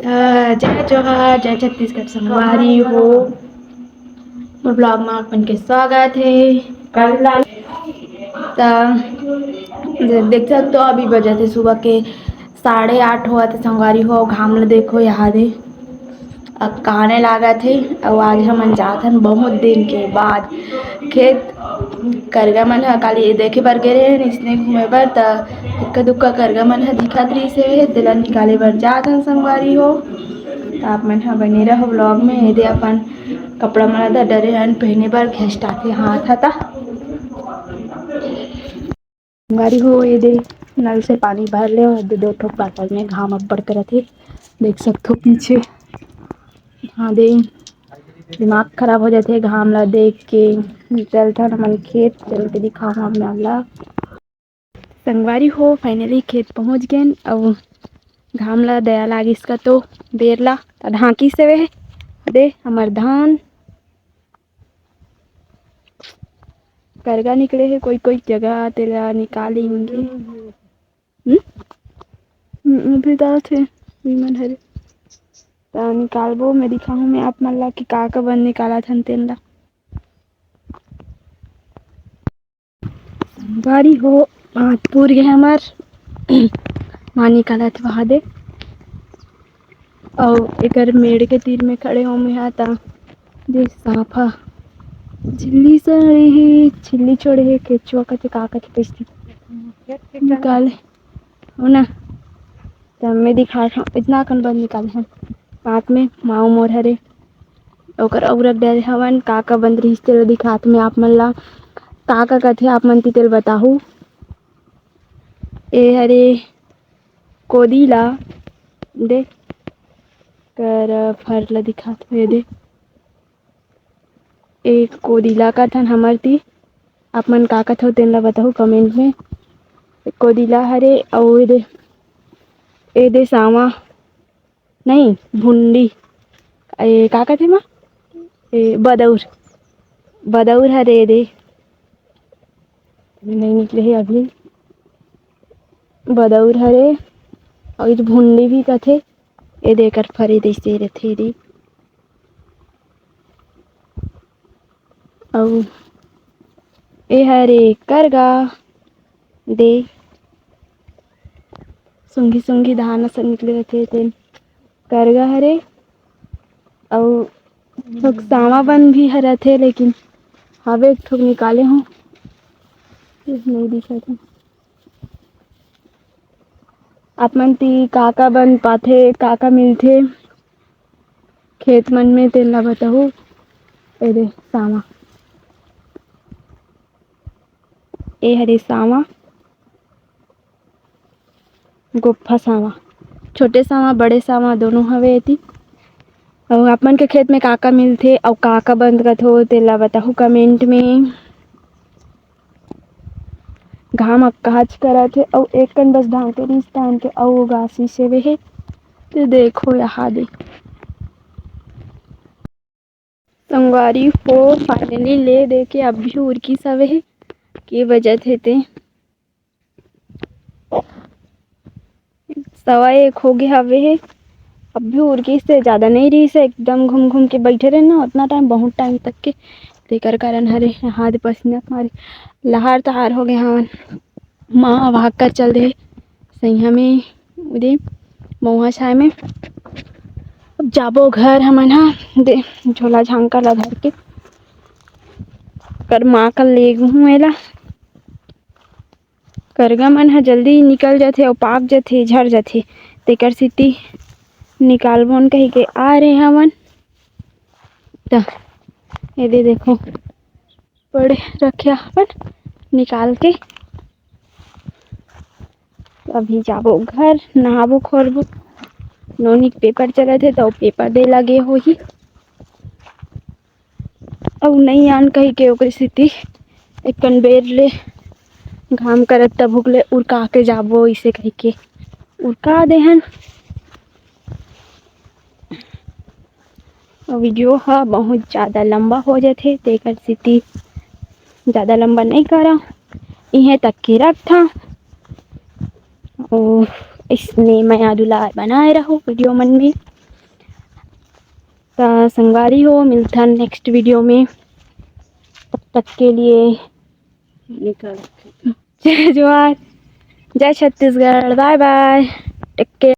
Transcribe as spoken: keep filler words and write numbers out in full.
त जय जोहार, जय छत्तीसगढ़ संगवारी हो। मोर vlog म आप मन के स्वागत हे। त देख सकत हो, अभी बजत हे सुबह के साढ़े आठ होवत हे संगवारी हो। घाम ल देखो, यहाँ दे अकाने लागत हे। अउ आज हमन जात हन बहुत दिन के बाद खेत। करगा मन ह काली देखे बर गे रहे, इसने घूमे बर, त इक्का दुक्का करगा मन ह दिखत रहिस हे, तेला निकाले बर जात हन संगवारी हो। त आप मन ह बने रहो vlog में। एदे अपन कपड़ा मन ल डरे हन पहने बर, घेस्टाथे हाथ ह त। संगवारी हो, एदे नल से पानी भर ले, एदे दो ठो पाटल में घाम अब्बड़ करत हे, देख सकथो पीछे। हाँ दे, दिमाग खराब हो जाथे घाम ला देख के। चलथन हमन खेत, चल के दिखाओ आप मन ला। संगवारी हो, finally खेत पहुँच गेन। अउ घाम ला दया लागिस का तो बेर ला त ढांकिस हवे। दे हमर धान करगा निकले हे, कोई कोई जगह तेला निकाल लेंगे। हम्म? हम्म, अभी डालत हे, विमन हरे। त निकालबो, मैं दिखाहूँ मैं आप मन ला कि का का बन निकालत हन तेन ला। संगवारी हो, हाथ पूर गे हमर। माँ निकालत हे वहाँ दे। अउ एकर मेड़ के तीर में खड़े हों मैं हा, त दे सांप ह झिल्ली सड़े हे, झिल्ली छोड़े हे, केचुआ कथे, का कथे, कइसे निकाले हो ना। त मैं दिखात हौं, इतना अकन बंद निकाले हन। पात में माऊ मोर हरे, ओकर अउ रख डरे हवन, का का बंद रहिस तेला दिखात में आप मन ला। का का कथे आप मन ती तेला बताहू। ए हरे कोदी ला दे, कर फर ला दिखात हे दे। ए कोदी ला कथन हमर ती, आप मन का कथो तेन ला बताहू comment में। कोदी ला हरे, अउ एदे, एदे सावा नहीं, भुंडी, ए का कथे माँ, ए बदौर, बदौर हरे एदे, नहीं निकले हे अभी। बदौर हरे, अउ एदे भुंडी भी कथे। एदे एकर फर एदे अइसे रथे एदे। अउ ए हरे करगा दे, सूंघी सूंघी धान असन निकले रथे तेन करगा हरे। अउ थोक सावा बन भी ह रथे, लेकिन हवे एक ठोक निकाले हूँ, नहीं दिखत हे। आप मन ती का का बन पाथे, का का मिलथे खेत मन में, तेन ला बताहू। एदे सावा, ए हरे सावा, गोफा सावा, छोटे सावा, बड़े सावा दोनों हवे एती। अउ आप मन के खेत में का का मिलथे अउ का का बन कथो, तेला बताहू comment में। घाम अक्काच करत हे, अउ एक कन बस ढांके रिहिस, ढांके अउ उगासी सेवे हे। तो देखो यहाँ दे संगवारी हो, finally ले दे के अभी उरकी सवे हे, के बजत हे ते सवा एक हो गे हवे हे। अभी उरकी से ज्यादा नहीं रहिस हे, एकदम घूम घूम के बैठे रहे ना उतना टाइम, बहुत टाइम तक के, तेकर कारण हरे हाथ पसीना के मारे लहार तहार हो गे हवन। माँ भाग कर चल दे सैया में, उदे मऊहा छाए में। अब जाबो घर हमन हा, दे झोला झांका ला धर के, कर माँ कर ले हूँ एला। करगा मन ह जल्दी निकल जथे अउ पाक जथे, झर जथे, तेकर सेती निकालबोन कहिके आ रहे हवन। त एदे देखो, पड़े रखे हवन निकाल के। अभी जाबो घर, नहाबो खोरबो। नोनी के पेपर चलत हे, त पेपर दे लगे होही। अउ नई आन कहिके ओकरे सेती एकन बेर ले घाम करत तभुक ले उरका के जाबो, इसे कहिके उरका देहन। अउ video ह बहुत ज्यादा लंबा हो जाथे, तेकर सेती ज्यादा लंबा नई करव, इहें तक के रखथव। अउ इसने मया दुलार बनाए रहो video मन में। त संगवारी हो, मिलथन नेक्स्ट वीडियो में। तब तक के लिए निकल जय जोहार, जय छत्तीसगढ़, बाय बाय, टेक केयर।